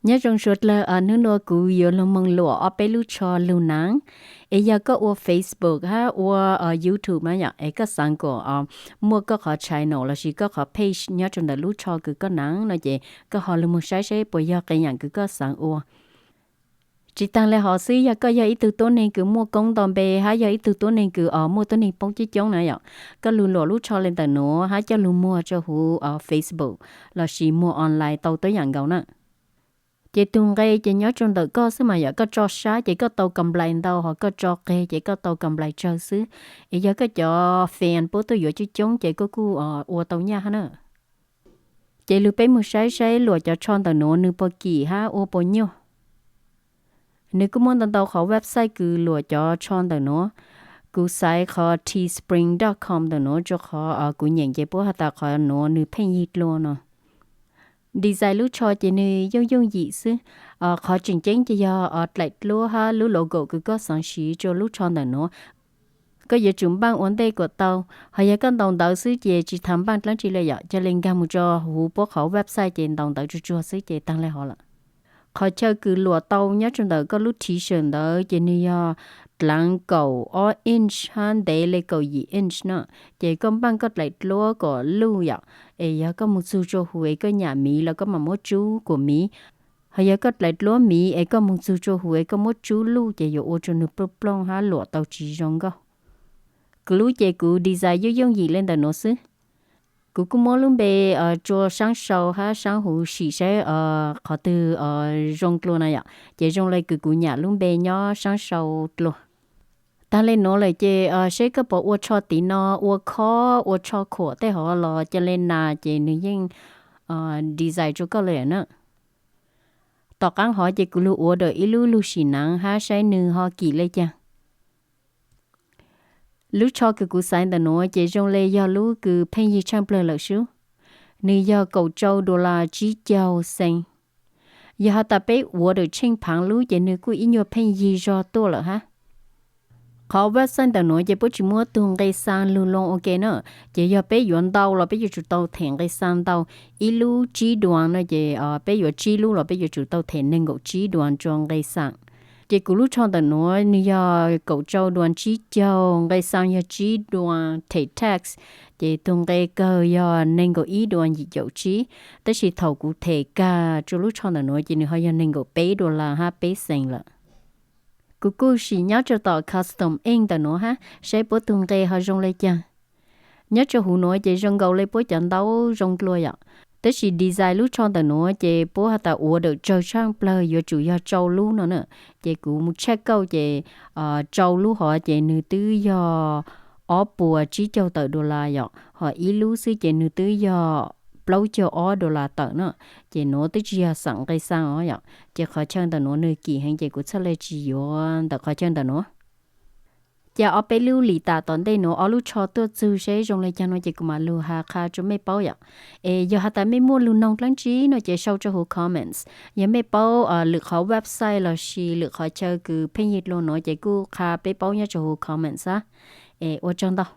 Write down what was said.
Nyob zoo sawv dlawg, hnub nuav kuv yuav lug moog luam ob peb lub tsho lug naav. Es yog koj ua Facebook hab ua YouTube na yom, es koj xaav kuas muaj koj qhov channel lossis koj qhov page nyob rua ntawm lub tsho kws koj naav no ces koj ho lug moog saib saib puas yog qee yaam kws koj xaav ua. Tsi taag le hov xwb, yog koj yog ib tug tuab neeg kws muaj koob ntau npe hab yog ib tug tuab neeg kws muaj tuab neeg poob coob coob na yom, koj lug luam lub tsho le ntawm nuav hab coj lug muag rua huv Facebook lossis muag online tau tuab yaam nkaus na. Ces tug nqe ces nyob rua ntawm koj xwb mas yom, koj tso sab ces koj tau kam nplais ntau, ho koj tso qeg ces koj tau kam nplais tsawg xwb. Es yog koj cov fan puab tuaj yuav coob coob ces koj kuj ua tau nyaj hab na. Ces lug peb moog saib saib luam cov tsho ntawm nuav nwg puas kim hab ua puas nyuaj. Nwg kuj muaj ntau ntau qhov website kws luam cov tsho ntawm nuav. Kuv xaiv qhov teespring dot com ntawm nuav rua qhov kuv nyeem ces puab has tas qhov nuav nwg pheej yig dlua no. Design lub tsho ces nwg yooj yooj yim xwb. Qhov tseem ceeb ces yog dlaim dluab hab lub logo kws koj xaav siv rua lub tsho ntawm nuav. Koj yuav tsum npaaj ua ntej kuas tau, ho yog koj ntaus ntawv xwb ces tsi tas npaaj dlaab tsi le yom, ca le nkaag mus rua huv puab qhov website ces ntaus ntawv tsuag tsuag xwb ces taag le hov lawm. Qhov chaw kws luam tau nyob rua ntawm koj lub t-shirt ntawd ces nwg yog dlaav kaum ob inch hab ntev le kaum yim inch na. Ces koj npaaj koj dlaim dluab kom luj yom, es yog koj moog txug rua huv es koj nyam miv los koj mam muab tsub kuas miv. Ho yog koj dlaim dluab miv es koj moog txug rua huv es koj muab tsub luj ces yuav ua rua nwg plooj plooj hab luam tau tsi zoo nkauj. Kuv lub ces kuv design yooj yooj yim le ntawm nuav xwb. Kuv kuj muab lub npe rua saab sau hab saab huv sim saib qhov twg zoo dlua na yom, ces zoo le kws kuv nyam lub npe nyob saab sau dlua. Taag le nuav lawm ces saib koj puas ua tsho tiv no, ua khob, ua tsho khuam tej hov los ca le nas ces nwg yeej design rua koj le na. Tom qaab hov ces kuv lug ua dawm ib lub lug sim naav hab saib nwg ho kim le caag. Lub tsho kws kuv xaiv ntawm nuav ces zoo le yog lub kws pheej yig tshaaj plawg lawm sub. Nwg yog kaum rau dollar tsib caug xees. Yog has tas peb ua dawm tsheej phaav lub ces nwg kuj ib nyuag pheej yig zog tuaj lawm hab. Qhov website ntawm nuav ces puab tsi muab tug nqe xaa lug loo ua ke na. Ces yog peb yuav ntau los peb yuav tsum tau them nqe xaa ntau. Ib lub tsib duas no ces peb yuav tsib lub los peb yuav tsum tau them nees nkaum tsib duas rua nqe xaa. Ces kuv lub tsho ntawm nuav nwg yog kaum rau duas tsib caug, nqe xaa yog tsib duas them tax. Ces tug nqe kawg yog nees nkaum ib duas yim caum tsib, tab sis thaum kuv them kag rua lub tsho ntawm nuav ces nwg ho yog nees nkaum peb dollar hab peb xees lawm. Kuv kuj sim nyob rua tom custom ink ntawm nuav hab saib puab tug nqe ho zoo le caag. Nyob rua huv nuav ces zoo nkaus le puab cov ntaub zoo dlua yom. Tab sis design lub tsho ntawm nuav ces puab has tas ua dawm tsawg tshaaj plawg yuav tsum yog rau lub no na. Ces kuv mus check out ces rau lub hov ces nwg twb yog ob puas tsib caug tawm dollar yom, ho ib lub xwb ces nwg twb yog plaub caug ob dollar tawm na. Ces nuav twb tsi yog xeem nqe xaa os yom, ces qhov chaw ntawm nuav nwg kim heev ces kuv txhaj le tsi yuav ntawm qhov chaw ntawm nuav. Ca ob peb lub lim tas tom ntej nuav ob lub tsho tuaj txug seb zoo le caag no ces kuv mam lug has qha rua mej paub yom. Es yog has tas mej muaj lug noog dlaab tsi no ces sau rua huv comments. Yog mej paub lwm qhov website lossis lwm qhov chaw kws pheej yig dlua nuav ces kuj qha peb paub nyob rua huv comments xwb. Es ua tsaug ntau.